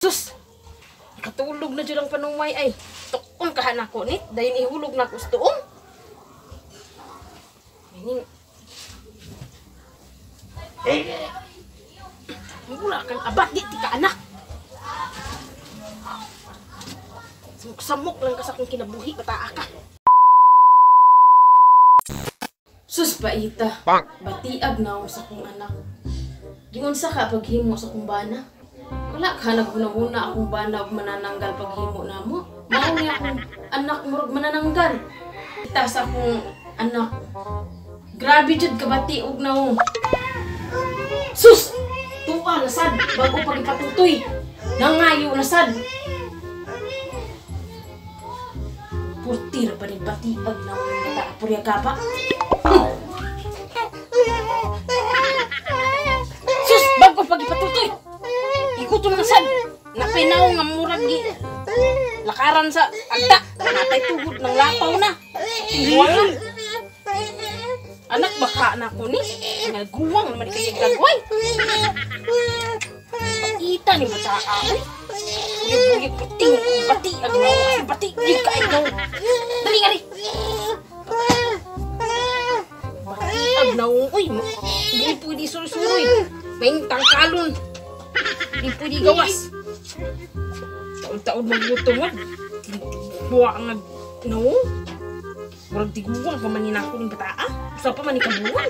Sus! Katulog na dyan ang panumay ay. Tukon ka nako ni. Dayon ihulog na ko sa tuong. Meaning, mura kang abat, di ti ka anak. Samok lang ka sa akong kinabuhi, bataa ka. Sus, paita. Batiag na ako sa akong anak. Gingon sa ka paghimo sa akong bana. Wala ka naghuna-huna akong bana og manananggal paghimo namo. Mao ni akong anak murag manananggal. Kita sa akong anak. Grabe jud kabati og naong. Sus! Tuwa na sad bago pagipatutoy. Nangayo na sad. Purtir pa ni batiag naong bata purya gaba. Sus, bago pagipatutoy. Ikuto na sad. Napinaw nga murag gi lakaran sa agta. Natay tugod ng lapaw na. Tingguangan. Anak baka na ko ni. Nalguwang naman kay gagway. Pakita ni bata ay. Bugi puting bati ag bati gyud kay no. Dali ngari. Bati ag naong uy. Di pwede suruy-suruy. May tangkalon. Di pwede gawas. Taon-taon magluto mo. Buwa nga no. Murag tiguang pa man ni nako ning bataa. Usa pa man ni kabuan.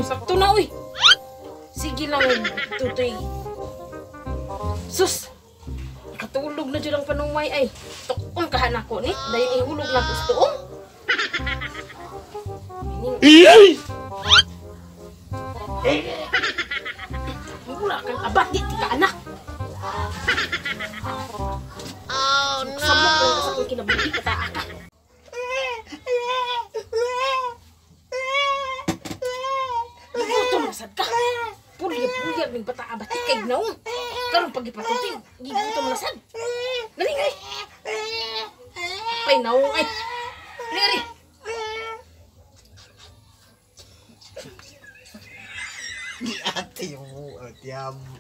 Sakto na uy. Sige lang tutoy. Sus! Katulog na dyan ang panumay ay. Tukon ka nako ni. Dayon ihulog na ko sa tuong. Mura kang abat, di ti ka anak. Oh no! Samok lang ka sa akong kinabuhi, kataa ka. Gigutom na sad ka. Pulya-pulya ng bata abati kay gnaong. Karon pagipatutoy, gigutom na sad. Dali ngari. Pay naong ay. Dali ngari. Ate mo, ate mo.